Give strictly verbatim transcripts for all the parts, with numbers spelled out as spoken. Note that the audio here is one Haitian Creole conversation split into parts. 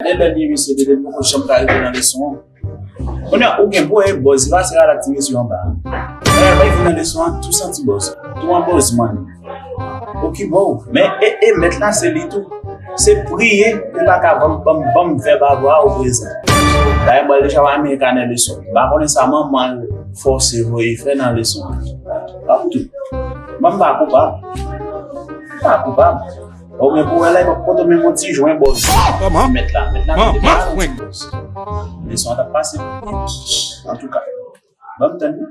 E lè li, mesye, depi l poko janm ka rive nan leson an. Kounye a, ou gen pou e bòz, li pase al ak ti mesye anba. Lè l vin nan leson an, tou santi bòz. Tou an bòz, man. Okipe w. Men, e, e mèt la, se li tou. Se priye, ou pa ka ban m, ban m, ban m vèb avwa ou prezan. Dayè, bòl deja pa Amerika nan leson. M pa konnen sa manman l fòse voye fè nan leson an. Ban m tou. Ban m pa koupab. M pa koupab. Ou gen pou wè la, e pa poto menm yon ti jwen bòz. Kòman? Mèt la, mèt la, mete pa yon ti bòz. Leson an t ap pase. Antouka, ban m tann wi.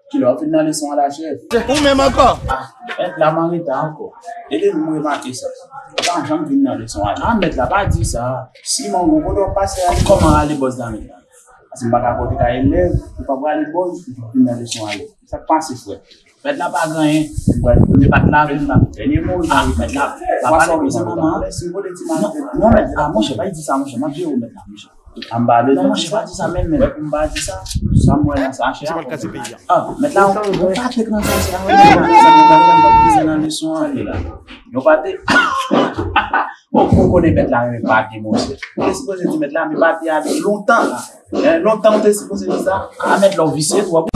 Kilè w ap fin nan leson an la, chèf? Ou menm ankò? Ah, mèt la, m an reta ankò. Depi m remake sa. Ou pa janm vin nan leson an. Ah, mèt la, pa di sa. Siman, ou kote w ap pase a, kòman ale bòz la, mèt la? Paske m pa ka kote ka elèv, ou pa prale bòz, ou vin nan leson ale. Sa k pase, frè? Mèt la pa gen anyen. Mwen, premye pa t la, vin la. Dènye mo, ah, mèt la, pa pale konsa, manman. Non, non, mèt, ah, monchè, pa di sa, monchè, m ap jere w, mèt la, monchè. Ah, m pa bezwen di sa. Non, monchè, pa di sa, menm, menm. Wè, pou m pa di sa, sa m wè nan sachè a, ah, mèt la, ou, ou pa klèk nan sachè a, mèt la, sa nou ka fè, m pa bezwen nan leson an, la. Yon pate. Bon, ou konnen mèt la renmen pate, monchè. Ou te sipoze di mèt la, men pate a depi lontan. Eh, lontan ou te sipoze di sa. A, mèt la, ou visye twòp.